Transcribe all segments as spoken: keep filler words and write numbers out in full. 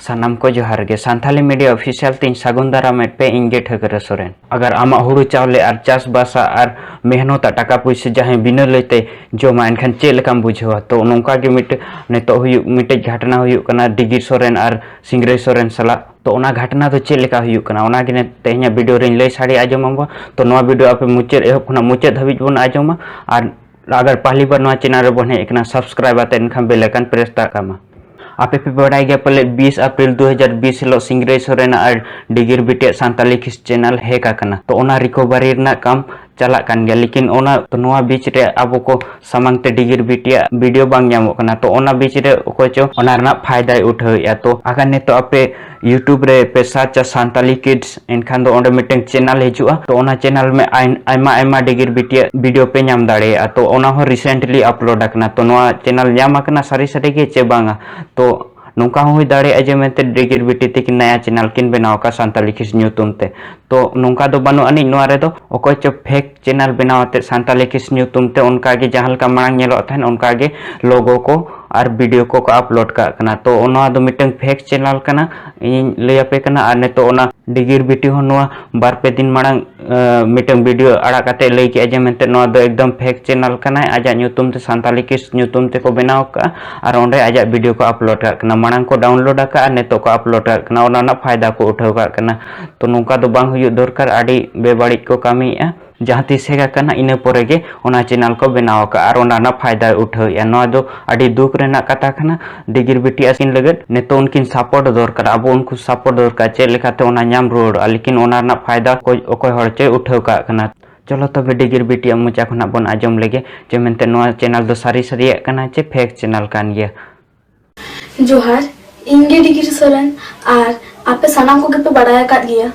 ᱥᱟᱱᱟᱢ ᱠᱚ ᱡᱚᱦᱟᱨ ᱜᱮ᱾ ᱥᱟᱱᱛᱷᱟᱞᱤ ᱢᱤᱰᱤᱭᱟ ᱚᱯᱷᱤᱥᱤᱭᱟᱞ ᱛᱮᱧ ᱥᱟᱹᱜᱩᱱ ᱫᱟᱨᱟᱢᱮᱫ ᱯᱮ, ᱤᱧ ᱜᱮ ᱴᱷᱟᱹᱠᱨᱟᱹ ᱥᱚᱨᱮᱱ᱾ ᱟᱜᱟᱨ ᱟᱢᱟᱜ ᱦᱩᱲᱩ ᱪᱟᱣᱞᱮ ᱟᱨ ᱪᱟᱥᱵᱟᱥᱟ ᱟᱨ ᱢᱮᱦᱱᱚᱛᱟᱜ ᱴᱟᱠᱟ ᱯᱩᱭᱥᱟᱹ ᱡᱟᱦᱟᱸᱭ ᱵᱤᱱᱟᱹ ᱞᱟᱹᱭᱛᱮ ᱡᱚᱢᱟ, ᱮᱱᱠᱷᱟᱱ ᱪᱮᱫ ᱞᱮᱠᱟᱢ ᱵᱩᱡᱷᱟᱹᱣᱟ? ᱛᱚ, ᱱᱚᱝᱠᱟ ᱜᱮ ᱢᱤᱫᱴᱮᱡ ᱱᱤᱛᱚᱜ ᱦᱩᱭᱩᱜ, ᱢᱤᱫᱴᱮᱡ ᱜᱷᱟᱴᱱᱟ ᱦᱩᱭᱩᱜ ᱠᱟᱱᱟ ᱰᱤᱜᱤᱨ ᱥᱚᱨᱮᱱ ᱟᱨ ᱥᱤᱝᱨᱟᱹᱭ ᱥᱚᱨᱮᱱ ᱥᱟᱞᱟᱜ᱾ ᱛᱚ, ᱚᱱᱟ ᱜᱷᱟᱴᱱᱟ ᱫᱚ ᱪᱮᱫ ᱞᱮᱠᱟ ᱦᱩᱭᱩᱜ ᱠᱟᱱᱟ, ᱚᱱᱟ ᱜᱮ ᱱᱤᱛ ᱛᱮᱦᱮᱧᱟᱜ ᱵᱷᱤᱰᱤᱭᱳ ᱨᱮᱧ ᱞᱟᱹᱭ ᱥᱟᱰᱮ ᱟᱸᱡᱚᱢ ᱟᱵᱚᱱ᱾ ᱛᱚ, ᱱᱚᱣᱟ ᱵᱷᱤᱰᱤᱭᱳ ᱟᱯᱮ ᱢᱩᱪᱟᱹᱫ, ᱮᱦᱚᱵ ᱠᱷᱚᱱᱟᱜ ᱢᱩᱪᱟᱹᱫ ᱫᱷᱟᱹᱵᱤᱡ ᱵᱚᱱ ᱟᱸᱡᱚᱢᱟ᱾ ᱟᱨ ᱟᱜᱟᱨ ᱯᱟᱦᱞᱤ ᱵᱟᱨ ᱱᱚᱣᱟ ᱪᱮᱱᱮᱞ ᱨᱮᱵᱚᱱ ᱦᱮᱡ ᱟᱠᱟᱱᱟ, ᱥᱟᱵᱥᱠᱨᱟᱭᱤᱵ ᱟᱛᱮ ᱮᱱᱠᱷᱟᱱ ᱵᱮᱞ ᱟᱭᱠᱚᱱ ᱯᱨᱮᱥ ᱫᱟᱜ ᱠᱟᱜ ᱢᱟ᱾ ᱟᱯᱮ ᱯᱮ ᱵᱟᱲᱟᱭ ᱜᱮᱭᱟ ᱯᱟᱞᱮ, ᱵᱤᱥ ᱟᱯᱨᱤᱞ ᱫᱩ ᱦᱟᱡᱟᱨ ᱵᱤᱥ ᱦᱤᱞᱳᱜ ᱥᱤᱝᱨᱟᱹᱭ ᱥᱚᱨᱮᱱᱟᱜ ᱟᱨ ᱰᱤᱜᱤᱨ ᱵᱤᱴᱤᱭᱟᱜ ᱥᱟᱱᱛᱟᱞᱤ ᱠᱤᱥ ᱪᱮᱱᱮᱞ ᱦᱮᱠ ᱟᱠᱟᱱᱟ᱾ ᱛᱚ, ᱚᱱᱟ ᱨᱤᱠᱚᱵᱷᱟᱨᱤ ᱨᱮᱱᱟᱜ ᱠᱟᱢ ᱪᱟᱞᱟᱜ ᱠᱟᱱ ᱜᱮᱭᱟ, ᱞᱮᱠᱤᱱ ᱚᱱᱟ, ᱛᱚ, ᱱᱚᱣᱟ ᱵᱤᱪ ᱨᱮ ᱟᱵᱚ ᱠᱚ ᱥᱟᱢᱟᱝ ᱛᱮ ᱰᱤᱜᱤᱨ ᱵᱤᱴᱤᱭᱟᱜ ᱵᱷᱤᱰᱤᱭᱳ ᱵᱟᱝ ᱧᱟᱢᱚᱜ ᱠᱟᱱᱟ᱾ ᱛᱚ, ᱚᱱᱟ ᱵᱤᱪ ᱨᱮ ᱚᱠᱚᱭ ᱪᱚ ᱚᱱᱟ ᱨᱮᱱᱟᱜ ᱯᱷᱟᱭᱫᱟᱭ ᱩᱴᱷᱟᱹᱣᱮᱫᱼᱟ᱾ ᱛᱚ, ᱟᱜᱟᱨ ᱱᱤᱛᱚᱜ ᱟᱯᱮ YouTube ᱨᱮ ᱯᱮ ᱥᱟᱨᱪᱟ ᱥᱟᱱᱛᱟᱞᱤ ᱠᱤᱰᱥ, ᱮᱱᱠᱷᱟᱱ ᱫᱚ ᱚᱸᱰᱮ ᱢᱤᱫᱴᱟᱝ ᱪᱮᱱᱮᱞ ᱦᱤᱡᱩᱜᱼᱟ᱾ ᱛᱚ, ᱚᱱᱟ ᱪᱮᱱᱮᱞ ᱢᱮ ᱟᱭ-, ᱟᱭᱢᱟ ᱟᱭᱢᱟ ᱰᱤᱜᱤᱨ ᱵᱤᱴᱤᱭᱟᱜ ᱵᱷᱤᱰᱤᱭᱳ ᱯᱮ ᱧᱟᱢ ᱫᱟᱲᱮᱭᱟᱜᱼᱟ᱾ ᱛᱚ, ᱚᱱᱟ ᱦᱚᱸ ᱨᱤᱥᱮᱱᱴᱞᱤ ᱟᱯᱞᱳᱰ ᱟᱠᱟᱱᱟ᱾ ᱛᱚ, ᱱᱚᱣᱟ ᱪᱮᱱᱮᱞ ᱧᱟᱢ ᱟᱠᱟᱱᱟ ᱥᱟᱹᱨᱤ ᱥᱟᱹᱨᱤ ᱜᱮ ᱪᱮ ᱵᱟᱝᱟ? ᱛᱚ, ᱱᱚᱝᱠᱟ ᱦᱚᱸ ᱦᱩᱭ ᱫᱟᱲᱮᱭᱟᱜᱼᱟ ᱡᱮ ᱢᱮᱱᱛᱮ ᱰᱤᱜᱤᱨ ᱵᱤᱴᱤ ᱛᱤᱠᱤᱱ ᱱᱟᱭᱟ ᱪᱮᱱᱮᱞ ᱠᱤᱱ ᱵᱮᱱᱟᱣ ᱟᱠᱟᱫ ᱥᱟᱱᱛᱟᱞᱤ ᱠᱤᱥ ᱧᱩᱛᱩᱢ ᱛᱮ᱾ ᱛᱚ, ᱱᱚᱝᱠᱟ ᱫᱚ ᱵᱟᱹᱱᱩᱜ ᱟᱹᱱᱤᱡ᱾ ᱱᱚᱣᱟ ᱨᱮᱫᱚ ᱚᱠᱚᱭ ᱪᱚ ᱯᱷᱮᱠ ᱪᱮᱱᱮᱞ ᱵᱮᱱᱟᱣ ᱟᱛᱮ ᱥᱟᱱᱛᱟᱞᱤ ᱠᱤᱥ ᱧᱩᱛᱩᱢ ᱛᱮ ᱚᱱᱠᱟ ᱜᱮ ᱡᱟᱦᱟᱸ ᱞᱮᱠᱟ ᱢᱟᱲᱟᱝ ᱧᱮᱞᱚᱜ ᱛᱟᱦᱮᱸᱫ, ᱚᱱᱠᱟ ᱜᱮ ᱞᱳᱜᱳ ᱠᱚ ᱟᱨ ᱵᱷᱤᱰᱤᱭᱳ ᱠᱚᱠᱚ ᱟᱯᱞᱳᱰ ᱠᱟᱜ ᱠᱟᱱᱟ᱾ ᱛᱚ, ᱱᱚᱣᱟ ᱫᱚ ᱢᱤᱫᱴᱟᱝ ᱯᱷᱮᱠ ᱪᱮᱱᱮᱞ ᱠᱟᱱᱟ, ᱤᱧᱤᱧ ᱞᱟᱹᱭ ᱟᱯᱮ ᱠᱟᱱᱟ᱾ ᱟᱨ ᱱᱤᱛᱚᱜ ᱚᱱᱟ ᱰᱤᱜᱤᱨ ᱵᱤᱴᱤ ᱦᱚᱸ ᱱᱚᱣᱟ ᱵᱟᱨ ᱯᱮ ᱫᱤᱱ ᱢᱟᱲᱟᱝ, ᱮ, ᱢᱤᱫᱴᱟᱝ ᱵᱷᱤᱰᱤᱭᱳ ᱟᱲᱟᱜ ᱠᱟᱛᱮ ᱞᱟᱹᱭ ᱠᱮᱜᱼᱟ ᱡᱮ ᱢᱮᱱᱛᱮ ᱱᱚᱣᱟ ᱫᱚ ᱮᱠᱫᱚᱢ ᱯᱷᱮᱠ ᱪᱮᱱᱮᱞ ᱠᱟᱱᱟᱭ, ᱟᱡᱟᱜ ᱧᱩᱛᱩᱢ ᱛᱮ ᱥᱟᱱᱛᱟᱞᱤ ᱠᱤᱥ ᱧᱩᱛᱩᱢ ᱛᱮᱠᱚ ᱵᱮᱱᱟᱣ ᱠᱟᱜᱼᱟ ᱟᱨ ᱚᱸᱰᱮ ᱟᱡᱟᱜ ᱵᱷᱤᱰᱤᱭᱳ ᱠᱚ ᱟᱯᱞᱳᱰ ᱠᱟᱜ ᱠᱟᱱᱟ᱾ ᱢᱟᱲᱟᱝ ᱠᱚ ᱰᱟᱣᱩᱱᱞᱳᱰ ᱟᱠᱟᱫᱼᱟ ᱟᱨ ᱱᱤᱛᱚᱜ ᱠᱚ ᱟᱯᱞᱳᱰ ᱠᱟᱜ ᱠᱟᱱᱟ, ᱚᱱᱟ ᱨᱮᱱᱟᱜ ᱯᱷᱟᱭᱫᱟ ᱠᱚ ᱩᱴᱷᱟᱹᱣ ᱠᱟᱜ ᱠᱟᱱᱟ᱾ ᱛᱚ, ᱱᱚᱝᱠᱟ ᱫᱚ ᱵᱟᱝ ᱦᱩᱭᱩᱜ ᱫᱚᱨᱠᱟᱨ, ᱟᱹᱰᱤ ᱵᱮᱵᱟᱹᱲᱤᱡ ᱠᱚ ᱠᱟᱹᱢᱤᱭᱮᱫᱼᱟ᱾ ᱡᱟᱦᱟᱸ ᱛᱤᱥ ᱦᱮᱠ ᱟᱠᱟᱱᱟ, ᱤᱱᱟᱹ ᱯᱚᱨᱮ ᱜᱮ ᱚᱱᱟ ᱪᱮᱱᱮᱞ ᱠᱚ ᱵᱮᱱᱟᱣ ᱟᱠᱟᱫᱼᱟ ᱟᱨ ᱚᱱᱟ ᱨᱮᱱᱟᱜ ᱯᱷᱟᱭᱫᱟᱭ ᱩᱴᱷᱟᱹᱣᱮᱫᱼᱟ᱾ ᱱᱚᱣᱟ ᱫᱚ ᱟᱹᱰᱤ ᱫᱩᱠ ᱨᱮᱱᱟᱜ ᱠᱟᱛᱷᱟ ᱠᱟᱱᱟ᱾ ᱰᱤᱜᱤᱨ ᱵᱤᱴᱤ ᱟᱹᱠᱤᱱ ᱞᱟᱹᱜᱤᱫ ᱱᱤᱛᱚᱜ ᱩᱱᱠᱤᱱ ᱥᱟᱯᱳᱨᱴ ᱫᱚᱨᱠᱟᱨ, ᱟᱵᱚ ᱩᱱᱠᱩ ᱥᱟᱯᱳᱨᱴ ᱫᱚᱨᱠᱟᱨ, ᱪᱮᱫ ᱞᱮᱠᱟᱛᱮ ᱚᱱᱟ ᱧᱟᱢ ᱨᱩᱣᱟᱹᱲᱚᱜᱼᱟ, ᱞᱮᱠᱤᱱ ᱚᱱᱟ ᱨᱮᱱᱟᱜ ᱯᱷᱟᱭᱫᱟ ᱚᱠᱚᱭ, ᱚᱠᱚᱭ ᱦᱚᱲ ᱪᱚᱭ ᱩᱴᱷᱟᱹᱣ ᱠᱟᱜ ᱠᱟᱱᱟ᱾ ᱪᱚᱞᱚ ᱛᱚᱵᱮ ᱰᱤᱜᱤᱨ ᱵᱤᱴᱤᱭᱟᱜ ᱢᱚᱪᱟ ᱠᱷᱚᱱᱟᱜ ᱵᱚᱱ ᱟᱸᱡᱚᱢ ᱞᱮᱜᱮ ᱡᱮ ᱢᱮᱱᱛᱮ ᱱᱚᱣᱟ ᱪᱮᱱᱮᱞ ᱫᱚ ᱥᱟᱹᱨᱤ ᱥᱟᱹᱨᱤᱭᱟᱜ ᱠᱟᱱᱟ ᱪᱮ ᱯᱷᱮᱠ ᱪᱮᱱᱮᱞ ᱠᱟᱱ ᱜᱮᱭᱟ᱾ ᱡᱚᱦᱟᱨ, ᱤᱧ ᱜᱮ ᱰᱤᱜᱤᱨ ᱥᱚᱨᱮᱱ, ᱟᱨ ᱟᱯᱮ ᱥᱟᱱᱟᱢ ᱠᱚᱜᱮ ᱯᱮ ᱵᱟᱲᱟᱭ ᱟᱠᱟᱫ ᱜᱮᱭᱟ,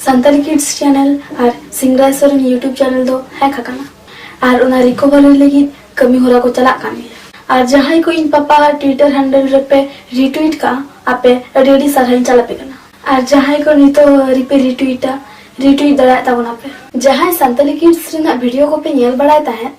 ᱥᱟᱱᱛᱟᱲᱤ ᱠᱤᱰᱥ ᱪᱮᱱᱮᱞ ᱟᱨ ᱥᱤᱝᱨᱟᱭ ᱥᱚᱨᱮᱱ YouTube ᱪᱮᱱᱮᱞ ᱫᱚ ᱦᱮᱠ ᱟᱠᱟᱱᱟ, ᱟᱨ ᱚᱱᱟ ᱨᱤᱠᱚᱵᱷᱟᱨᱤ ᱞᱟᱹᱜᱤᱫ ᱠᱟᱹᱢᱤ ᱦᱚᱨᱟ ᱠᱚ ᱪᱟᱞᱟᱜ ᱠᱟᱱ ᱜᱮᱭᱟ᱾ ᱟᱨ ᱡᱟᱦᱟᱸᱭ ᱠᱚ ᱤᱧ ᱯᱟᱯᱟ ᱴᱩᱭᱴᱟᱨ ᱦᱮᱱᱰᱮᱞ ᱨᱮᱯᱮ ᱨᱤᱴᱩᱭᱤᱴ ᱠᱟᱜᱼᱟ, ᱟᱯᱮ ᱟᱹᱰᱤ ᱟᱹᱰᱤ ᱥᱟᱨᱦᱟᱣᱤᱧ ᱪᱟᱞ ᱟᱯᱮ ᱠᱟᱱᱟ᱾ ᱟᱨ ᱡᱟᱦᱟᱸᱭ ᱠᱚ ᱱᱤᱛᱚᱜ ᱨᱤᱯᱮ ᱨᱤᱴᱩᱭᱤᱴᱟ, ᱨᱤᱴᱩᱭᱤᱴ ᱫᱟᱲᱮᱭᱟᱜ ᱛᱟᱵᱚᱱᱟᱯᱮ᱾ ᱡᱟᱦᱟᱸᱭ ᱥᱟᱱᱛᱟᱞᱤ ᱠᱤᱰᱥ ᱨᱮᱱᱟᱜ ᱵᱷᱤᱰᱤᱭᱳ ᱠᱚᱯᱮ ᱧᱮᱞ ᱵᱟᱲᱟᱭ ᱛᱟᱦᱮᱸᱫ,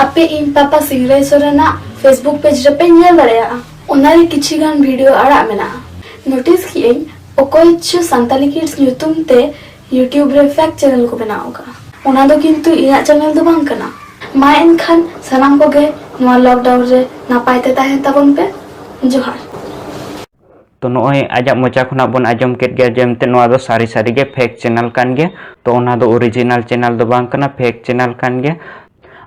ᱟᱯᱮ ᱤᱧ ᱯᱟᱯᱟ ᱥᱤᱝᱨᱟᱭ ᱥᱚᱨᱮᱱᱟᱜ Facebook ᱯᱮᱡᱽ ᱨᱮᱯᱮ ᱧᱮᱞ ᱫᱟᱲᱮᱭᱟᱜᱼᱟ᱾ ᱚᱱᱟᱨᱮ ᱠᱤᱪᱷᱤ ᱜᱟᱱ ᱵᱷᱤᱰᱤᱭᱳ ᱟᱲᱟᱜ ᱢᱮᱱᱟᱜᱼᱟ᱾ ᱱᱳᱴᱤᱥ ᱠᱮᱜ ᱟᱹᱧ, ᱚᱠᱚᱭ ᱪᱚ ᱥᱟᱱᱛᱟᱞᱤ ᱠᱤᱰᱥ ᱧᱩᱛᱩᱢ ᱛᱮ YouTube ᱨᱮ ᱯᱷᱮᱠ ᱪᱮᱱᱮᱞ ᱠᱚ ᱵᱮᱱᱟᱣ ᱟᱠᱟᱫᱼᱟ᱾ ᱚᱱᱟ ᱫᱚ ᱠᱤᱱᱛᱩ ᱤᱧᱟᱹᱜ ᱪᱮᱱᱮᱞ ᱫᱚ ᱵᱟᱝ ᱠᱟᱱᱟ᱾ ᱢᱟ ᱮᱱᱠᱷᱟᱱ ᱥᱟᱱᱟᱢ ᱠᱚᱜᱮ ᱱᱚᱣᱟ ᱞᱚᱠᱰᱟᱣᱩᱱ ᱨᱮ ᱱᱟᱯᱟᱭ ᱛᱮ ᱛᱟᱦᱮᱱ ᱛᱟᱵᱚᱱ ᱯᱮ᱾ ᱡᱚᱦᱟᱨ᱾ ᱛᱚ ᱱᱚᱜᱼᱚᱭ ᱟᱡᱟᱜ ᱢᱚᱪᱟ ᱠᱷᱚᱱᱟᱜ ᱵᱚᱱ ᱟᱸᱡᱚᱢ ᱠᱮᱫ ᱜᱮᱭᱟ ᱡᱮ ᱮᱱᱛᱮᱫ ᱱᱚᱣᱟ ᱫᱚ ᱥᱟᱹᱨᱤ ᱥᱟᱹᱨᱤ ᱜᱮ ᱯᱷᱮᱠ ᱪᱮᱱᱮᱞ ᱠᱟᱱ ᱜᱮᱭᱟ᱾ ᱛᱚ ᱚᱱᱟ ᱫᱚ ᱚᱨᱤᱡᱤᱱᱟᱞ ᱪᱮᱱᱮᱞ ᱫᱚ ᱵᱟᱝ ᱠᱟᱱᱟ, ᱯᱷᱮᱠ ᱪᱮᱱᱮᱞ ᱠᱟᱱ ᱜᱮᱭᱟ᱾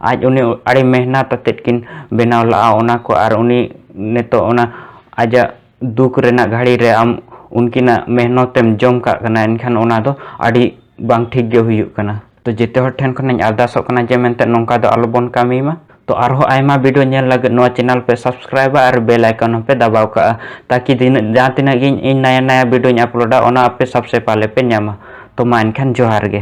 ᱟᱡ ᱩᱱᱤ ᱟᱹᱰᱤ ᱢᱮᱦᱱᱟᱛ ᱟᱛᱮᱫ ᱠᱤᱱ ᱵᱮᱱᱟᱣ ᱞᱟᱜᱼᱟ ᱚᱱᱟ ᱠᱚ, ᱟᱨ ᱩᱱᱤ ᱱᱤᱛᱚᱜ ᱚᱱᱟ ᱟᱡᱟᱜ ᱫᱩᱠ ᱨᱮᱱᱟᱜ ᱜᱷᱟᱹᱲᱤ ᱨᱮ ᱟᱢ ᱩᱱᱠᱤᱱᱟᱜ ᱢᱮᱦᱱᱚᱛ ᱮᱢ ᱡᱚᱢ ᱠᱟᱜ ᱠᱟᱱᱟ, ᱮᱱᱠᱷᱟᱱ ᱚᱱᱟ ᱫᱚ ᱟᱹᱰᱤ ᱵᱟᱝ ᱴᱷᱤᱠ ᱜᱮ ᱦᱩᱭᱩᱜ ᱠᱟᱱᱟ᱾ ᱛᱚ ᱡᱮᱛᱮ ᱦᱚᱲ ᱴᱷᱮᱱ ᱠᱷᱚᱱᱤᱧ ᱟᱨᱫᱟᱥᱚᱜ ᱠᱟᱱᱟ ᱡᱮ ᱢᱮᱱᱛᱮ ᱱᱚᱝᱠᱟ ᱫᱚ ᱟᱞᱚᱵᱚᱱ ᱠᱟᱹᱢᱤ ᱢᱟ᱾ ᱛᱚ ᱟᱨᱦᱚᱸ ᱟᱭᱢᱟ ᱵᱷᱤᱰᱤᱭᱳ ᱧᱮᱞ ᱞᱟᱹᱜᱤᱫ ᱱᱚᱣᱟ ᱪᱮᱱᱮᱞ ᱯᱮ ᱥᱟᱵᱥᱠᱨᱟᱭᱤᱵᱟ ᱟᱨ ᱵᱮᱞ ᱟᱭᱠᱚᱱ ᱦᱚᱸᱯᱮ ᱫᱟᱵᱟᱣ ᱠᱟᱜᱼᱟ, ᱛᱟᱠᱤ ᱛᱤᱱᱟᱹᱜ ᱡᱟᱦᱟᱸ ᱛᱤᱱᱟᱹᱜ ᱜᱮ ᱤᱧ ᱱᱟᱭᱟ ᱱᱟᱭᱟ ᱵᱷᱤᱰᱤᱭᱳᱧ ᱟᱯᱞᱳᱰᱟ ᱚᱱᱟ ᱟᱯᱮ ᱥᱟᱵᱥᱮ ᱯᱟᱦᱞᱮ ᱯᱮ ᱧᱟᱢᱟ᱾ ᱛᱚ ᱢᱟ ᱮᱱᱠᱷᱟᱱ ᱡᱚᱦᱟᱨ ᱜᱮ᱾